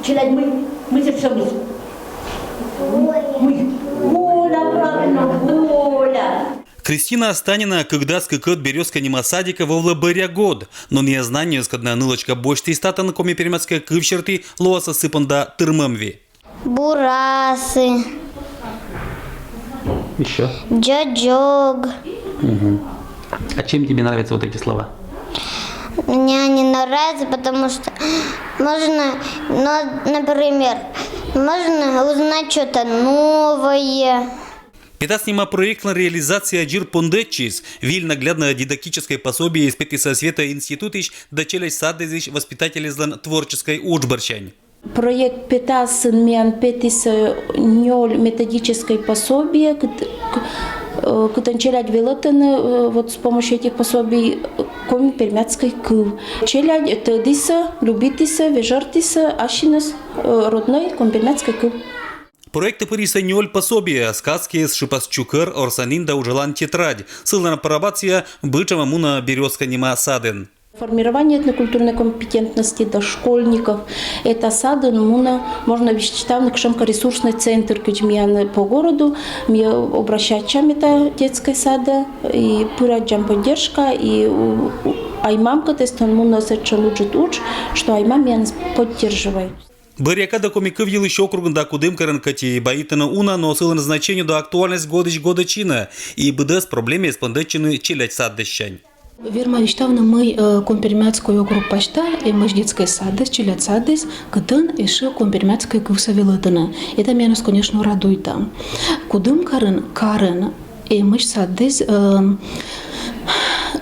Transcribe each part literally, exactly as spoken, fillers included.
Челядь, мый, мый зэв сӧмын. Мый. Воля, правильно, воля. Кристина Останина кык дас кыкӧд «Берёзка» нима садикӧ вӧвлӧ бӧръя год, но ная знанньӧыс, кодӧс нылочка босьтіс татӧн коми-пермяцкӧй кыв серти, лоасӧ сы понда тырмӧмви. Бурасі. Еще. Дзодзок. Мгм. А чем тебе нравятся вот эти слова? Мне они нравятся, потому что можно, ну, например, можно узнать что-то новое. «Петас» нима проектлӧн реализация дзир пондӧдчис. Выль нагляднӧя дидактическӧй пособиеыс петісӧ Света институтысь да челядь садъясысь воспитательяслӧн творческӧй удж бӧрсянь. Проект «Петасын» миян петісӧ нёль методическӧй пособие, кыт-, к-, э, кытӧн челядь велӧтӧны, э, вот с помощью этих пособий, э, коми-пермяцкӧй кыв. Челядь тӧдісӧ, любитісӧ, вежӧртісӧ ассьыныс, э, роднӧй коми-пермяцкӧй кыв. Проектӧ пырисӧ нёль пособие: «Сказкиыс», «Шыпас чукӧр», «Орсанін» да «Уджалан тетрадь». Сылӧн апробация быдтшӧма мунӧ «Берёзка» нима садын. Формирование этнокультурной компетентности дошкольников. Это садын мунӧ, можно висьтавны, кутшӧмкӧ ресурсный центр, кыдз миян по городу. Ми обращайтчам это детскӧй садӧ и пырӧдчам поддержка, и у-, у-, аймам кӧть эстӧн мунӧ сэтшӧм ыджыд удж, что аймам миянӧс поддерживает. Бӧръя кадӧ Коми кыв йылысь округын да Кудымкарын кӧть и баитӧны уна, но сылӧн значение да актуальность годысь годӧ чинӧ, и быдӧс проблемаыс пондӧдчӧны челядь садъяссянь. Верма висьтавны, мый, э, коми-пермяцкӧй округ пасьта эмӧсь детскӧй садыс, челядь садыс, кытӧн ещӧ коми-пермяцкӧй кывсӧ велӧдӧны. Это миянӧс, конечно, радуйтӧ. Кудымкарын, карын эмӧсь садыс, э,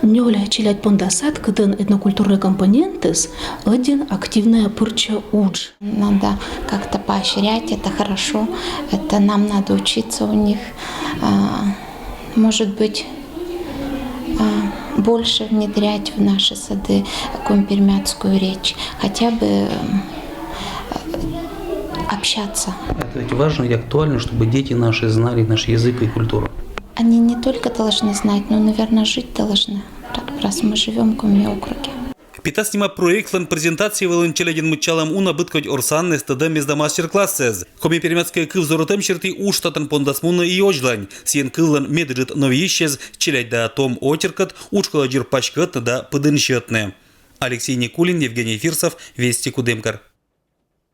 нёль челядь понда сад, кытӧн этнокультурнӧй компонентыс ӧдйӧ активнӧя пырччӧ удж. Надо как-то поощрять, это хорошо, это нам надо учиться у них. А, может быть, а, больше внедрять в наши сады коми-пермяцкую речь, хотя бы, м, общаться. Это ведь важно и актуально, чтобы дети наши знали наш язык и культуру. Они не только должны знать, но, наверное, жить должны, раз мы живем в Коми округе. «Петас» нима проектлӧн презентация вылын челядьӧн мыччалӧм уна быдкодь орсанінӧс, тӧдӧмъяс да мастер-классъяс. Коми-пермяцкӧй кыв зорӧтӧм серти удж татӧн пондас мунӧ и Озьлань. Сійӧн кывлӧн медыджыд новъяссьыс — челядь да том очеркӧд, удж колӧ дзир паськӧдны да пыдӧн сетны. Алексей Никулин, Евгений Фирсов, «Вести», Кудымкар.